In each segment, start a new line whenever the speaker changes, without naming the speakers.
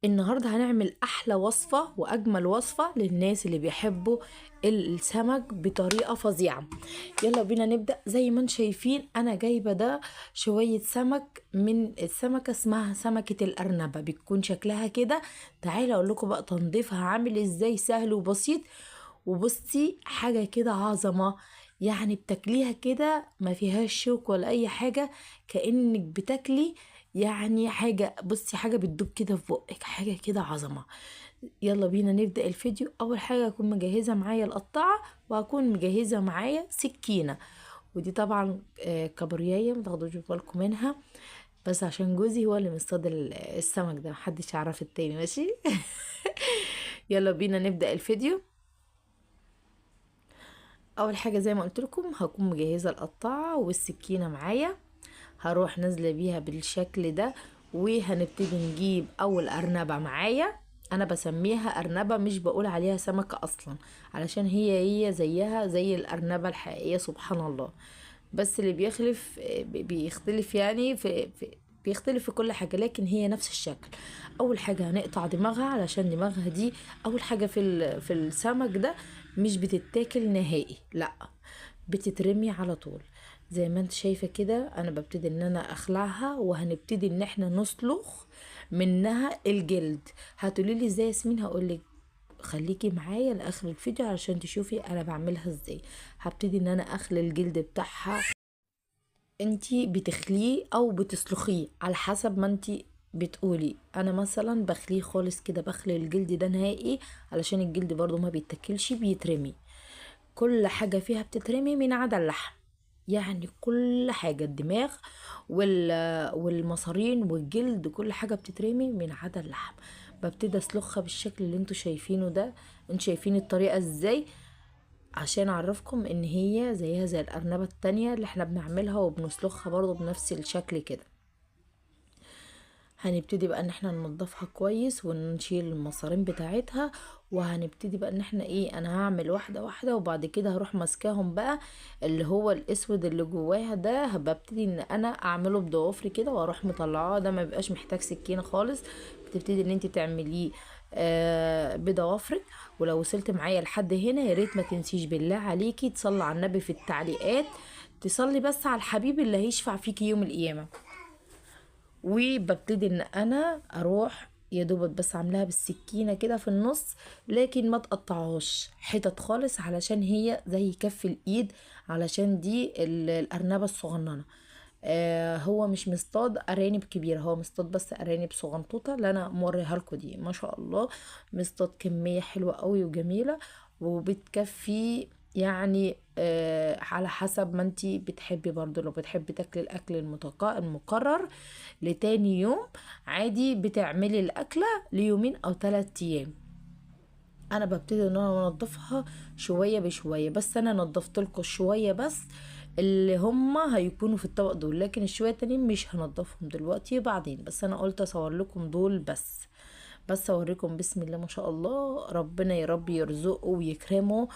النهاردة هنعمل أحلى وصفة وأجمل وصفة للناس اللي بيحبوا السمك بطريقة فظيعة. يلا بينا نبدأ. زي ما انتم شايفين أنا جايبة ده شوية سمك من السمكة اسمها سمكة الأرنبة، بتكون شكلها كده. تعالوا أقول لكم بقى تنظيفها عامل إزاي، سهل وبسيط. وبصي حاجة كده عظمة، يعني بتاكليها كده ما فيهاش شوك ولا أي حاجة، كأنك بتاكلي يعني حاجة، بصي حاجة بتدوب كده في بقك، حاجة كده عظمة. يلا بينا نبدأ الفيديو. أول حاجة هكون مجهزة معايا القطاعة، وهكون مجهزة معايا سكينة، ودي طبعا كابورياية ما تاخدوش بالكم منها، بس عشان جوزي هو اللي مصطاد السمك ده، محدش يعرف التاني، ماشي؟ يلا بينا نبدأ الفيديو. اول حاجة زي ما قلت لكم هكون مجهزة القطاعه والسكينة معايا، هروح نازله بيها بالشكل ده، وهنبتدي نجيب اول ارنبه معايا. انا بسميها ارنبه، مش بقول عليها سمكة اصلا، علشان هي زيها زي الارنبه الحقيقية سبحان الله، بس اللي بيخلف بيختلف يعني في بيختلف في كل حاجة، لكن هي نفس الشكل. اول حاجة هنقطع دماغها، علشان دماغها دي اول حاجة في السمك ده مش بتتاكل نهائي، لا بتترمي على طول. زي ما انت شايفه كده انا ببتدي ان انا اخلعها، وهنبتدي ان احنا نسلخ منها الجلد. هتقولي لي ازاي يا ياسمين؟ هقولك خليكي معايا لاخر الفيديو علشان تشوفي انا بعملها ازاي. هبتدي ان انا اخلي الجلد بتاعها، انتي بتخليه او بتسلخيه على حسب ما انتي بتقولي. انا مثلا بخليه خالص كده، بخلي الجلد ده نهائي، علشان الجلد برضو ما بيتاكلش، بيترمي. كل حاجة فيها بتترمي من عدا اللحم، يعني كل حاجة، الدماغ والمصارين والجلد، كل حاجة بتترمي من عدا اللحم. ببتدي اسلخها بالشكل اللي انتوا شايفينه ده. انتوا شايفين الطريقة ازاي؟ عشان اعرفكم ان هي زيها زي الارنبة التانية اللي احنا بنعملها وبنسلخها برضو بنفس الشكل كده. هنبتدي بقى ان احنا ننضفها كويس ونشيل المصارين بتاعتها، وهنبتدي بقى ان احنا ايه، انا هعمل واحدة واحدة، وبعد كده هروح ماسكاهم بقى اللي هو الاسود اللي جواها ده، هبتدي ان انا اعمله بضوافري كده واروح مطلعاه. ده ما بيبقاش محتاج سكينة خالص، بتبتدي ان انت تعمليه بضوافرك. ولو وصلت معايا لحد هنا يا ريت ما تنسيش بالله عليكي تصلي على النبي في التعليقات، تصلي بس على الحبيب اللي هيشفع فيكي يوم القيامة. وببتدي ان انا اروح يا دوبك بس عاملاها بالسكينة كده في النص، لكن ما تقطعهاش حتت خالص، علشان هي زي كف الايد، علشان دي الارنبه الصغننه. هو مش مصطاد ارانب كبيرة، هو مصطاد بس ارانب صغنطوطه اللي انا موريها لكم دي، ما شاء الله مصطاد كمية حلوة قوي وجميلة، وبتكفي يعني على حسب ما انتي بتحبي. برضو لو بتحبي تاكلي الاكل المقرر لتاني يوم عادي، بتعملي الاكلة ليومين او 3 ايام. انا ببتدي ان انا انضفها شوية بشوية، بس انا نضفت لكم شوية بس اللي هم هيكونوا في الطبق دول، لكن الشويه التانيين مش هنضفهم دلوقتي بعدين، بس انا قلت اصور لكم دول بس اوريكم. بسم الله ما شاء الله، ربنا يا رب يرزقه ويكرمه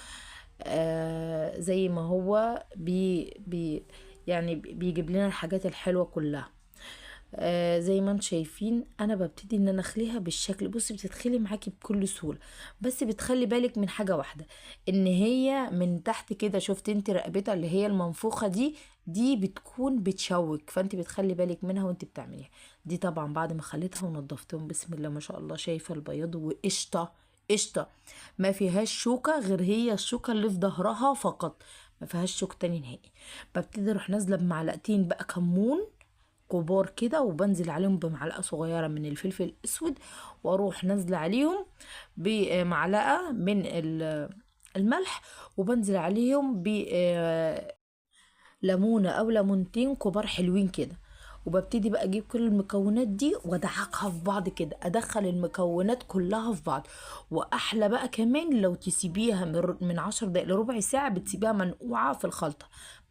زي ما هو بي بي يعني بيجيب لنا الحاجات الحلوة كلها. زي ما انتم شايفين انا ببتدي ان انا اخليها بالشكل، بصي بتدخلي معاكي بكل سهولة، بس بتخلي بالك من حاجة واحدة، ان هي من تحت كده، شفت انت رقبتها اللي هي المنفوخه دي بتكون بتشوك، فانت بتخلي بالك منها وانت بتعمليها. دي طبعا بعد ما خليتها ونضفتهم بسم الله ما شاء الله، شايفه البياض وقشطه قشطه، ما فيهاش شوكه غير هي الشوكة اللي في ظهرها فقط، ما فيهاش شوك تاني نهائي. ببتدي اروح نازله بمعلقتين بقى كمون كبار كده، وبنزل عليهم بمعلقه صغيرة من الفلفل الاسود، واروح نازله عليهم بمعلقه من الملح، وبنزل عليهم بليمونه او ليمونتين كبار حلوين كده. وببتدي بقى اجيب كل المكونات دي وادعكها في بعض كده، ادخل المكونات كلها في بعض. واحلى بقى كمان لو تسيبيها من 10 دقايق لربع ساعة، بتسيبيها منقوعه في الخلطة.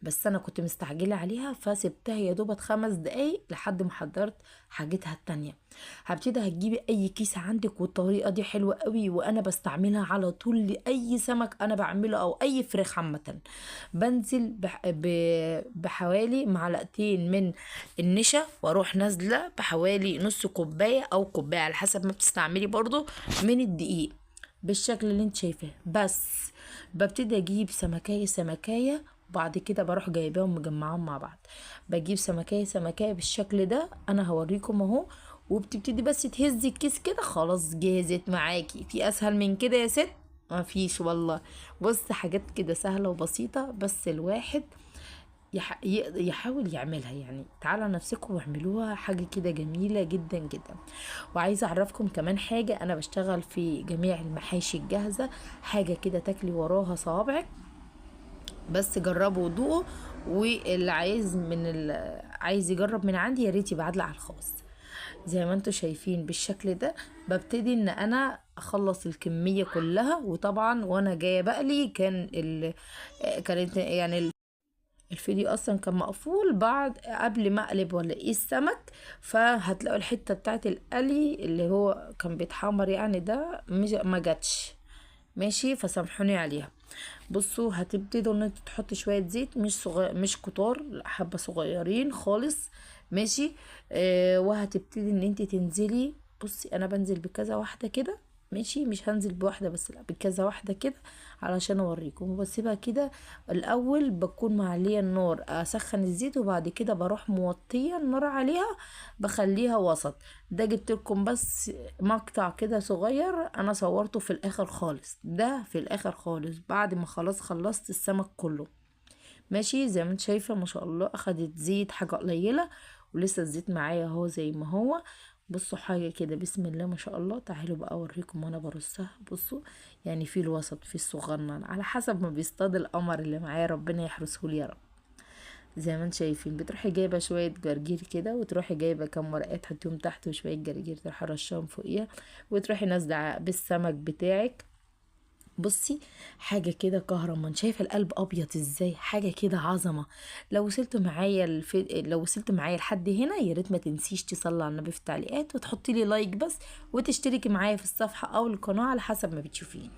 بس انا كنت مستعجلة عليها فسبتها يا دوبت 5 دقايق لحد ما حضرت حاجتها التانية. هبتدي هتجيبي اي كيس عندك، والطريقة دي حلوة قوي وانا بستعملها على طول لاي سمك انا بعمله او اي فراخ عامة. بنزل بحوالي معلقتين من النشا، واروح نازله بحوالي نص كوباية او كوباية على حسب ما بتستعملي برضو من الدقيق بالشكل اللي انت شايفاه. بس ببتدي اجيب سمكايه سمكايه، وبعد كده بروح جايباهم مجمعاهم مع بعض. بجيب سمكايه سمكايه بالشكل ده، انا هوريكم اهو. وبتبتدي بس تهزي الكيس كده، خلاص جهزت معاكي. في اسهل من كده يا ست؟ ما فيش والله. بص حاجات كده سهلة وبسيطة، بس الواحد يحاول يعملها يعني. تعالوا نفسكم واعملوها، حاجة كده جميلة جدا جدا. وعايزه اعرفكم كمان حاجة، انا بشتغل في جميع المحاشي الجاهزة، حاجة كده تاكلي وراها صوابعك. بس جربوا ودوقوا، واللي عايز من عايز يجرب من عندي يا ريت يبعت لي على الخاص. زي ما انتم شايفين بالشكل ده ببتدي ان انا اخلص الكمية كلها. وطبعا وانا جاية بقلي كان كانت يعني الفيديو اصلا كان مقفول بعد قبل ما اقلب ولا ايه السمك، فهتلاقوا الحتة بتاعت القلي اللي هو كان بيتحمر يعني ده مش ما جاتش ماشي، فسامحوني عليها. بصوا هتبتدوا ان انتوا تحطوا شوية زيت، مش كتار، لا حبه صغيرين خالص ماشي. وهتبتدي ان انت تنزلي. بصي انا بنزل بكذا واحدة كده ماشي، مش هنزل بواحدة بس، لا بكذا واحدة كده علشان اوريكم. وبسيبها كده الاول، بكون معليه النار، اسخن الزيت، وبعد كده بروح موطيه النار عليها، بخليها وسط. ده جبت لكم بس مقطع كده صغير انا صورته في الاخر خالص، ده في الاخر خالص بعد ما خلاص خلصت السمك كله ماشي. زي ما انت شايفه ما شاء الله اخدت زيت حاجة قليله، ولسه الزيت معايا اهو زي ما هو. بصوا حاجة كده بسم الله ما شاء الله. تعالوا بقى اوريكم وانا برصها. بصوا يعني في الوسط في الصغنن على حسب ما بيصطاد القمر اللي معايا، ربنا يحرسه لي يا رب. زي ما انتم شايفين بتروحي جايبه شوية جرجير كده، وتروحي جايبه كام ورقة تحطيهم تحت، وشوية جرجير تروحي رشاهم فوقيها، وتروحي نازله بالسمك بتاعك. بصي حاجة كده كهرمان، شايفه القلب ابيض ازاي، حاجة كده عظمه. لو وصلت معايا لو وصلت معايا لحد هنا يا ريت ما تنسيش تصلي على النبي في التعليقات، وتحطي لي like بس، وتشتركي معايا في الصفحة او القناة على حسب ما بتشوفيني.